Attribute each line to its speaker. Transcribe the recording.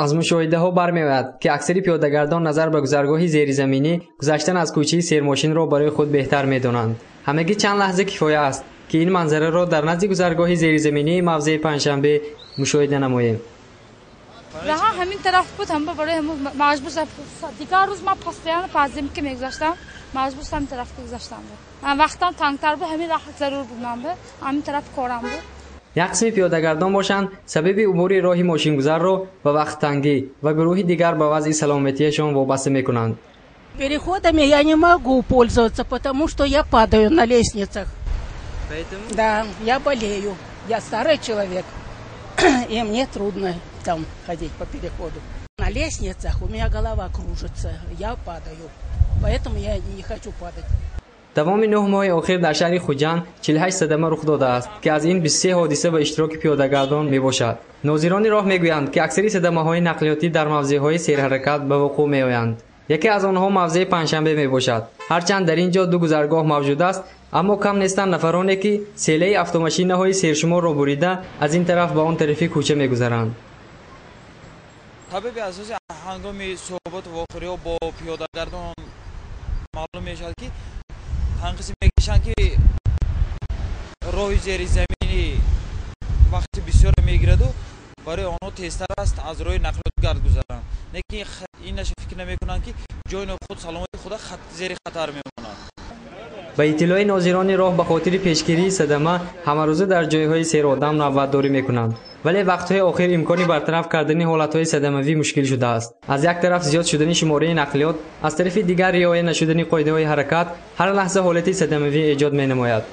Speaker 1: Аз мушоҳидаҳо бармеояд, ки аксари пиёдагардон назар ба гузаргоҳи зеризаминӣ гузаштан аз кӯчаи сермошинро барои худ беҳтар медонанд. Ҳамагӣ чанд лаҳза кифоя аст, ки ин манзараро дар назди гузаргоҳи зеризаминии мавзеи Панҷшанбе мушоҳида намоем.
Speaker 2: Раҳа ҳамин тараф буд, ҳама барои маҷбур. Дигар рӯз ман постоянно подземка мегузаштам, маҷбур ҳамин тараф гузаштам. Вақтам тангтар буд, ҳамин раҳ зарур буд ман, ҳамин тараф корам буд.
Speaker 1: Як қисми пиёдагардон бошанд, сабаби убури роҳи мошингузарро ба вақттангӣ ва гурӯҳи дигар ба вазъи саломатиашон вобаста мекунанд.
Speaker 3: Переходами я не могу пользоваться, потому что я падаю на лестницах.
Speaker 1: Поэтому?
Speaker 3: Да, я болею. Я старый человек, и мне трудно там ходить по переходу. На лестницах у меня голова кружится, я падаю. Поэтому я не хочу падать.
Speaker 1: Давоми 9 моҳи охир дар шаҳри Хуҷанд 48 садама рух додааст, ки аз ин 23 ҳодиса ба иштироки пиёдагардон мебошад. Нозирони роҳ мегӯянд, ки аксари садамаҳои нақлиётӣ дар мавзеъҳои серҳаракат ба вуқӯъ меоянд. Яке аз онҳо мавзеи Панҷшанбе мебошад. Ҳарчанд дар ин ҷо ду гузаргоҳ мавҷуд аст, аммо кам нестанд нафароне, ки селаи автомошинаҳои сершуморро бурида, аз ин тараф ба он тарафи кӯча мегузаранд.
Speaker 4: Сабаби асосӣ, ҳангоми суҳбату вохӯриҳо бо пиёдагардон маълум мешавад, ки танқисе мекашанд, ки роҳи зеризаминӣ вақти бисёре мегираду барои онҳо тезтар аст аз роҳи нақлиётгард гузаранд. Лекин инаша фикр намекунанд, ки ҷони худ, саломатии худа зери хатар мемонад.
Speaker 1: Ба иттилои нозирони роҳ, ба хотири пешгирии садама ҳамарӯза дар ҷойҳои серодам навбатдорӣ мекунанд, вале вақтҳои охир имкони бартараф кардани ҳолатҳои садамавӣ мушкил шудааст. Аз як тараф зиёд шудани шумораи нақлиёт, аз тарафи дигар риоя нашудани қоидаҳои ҳаракат ҳар лаҳза ҳолати садамавӣ эҷод менамояд.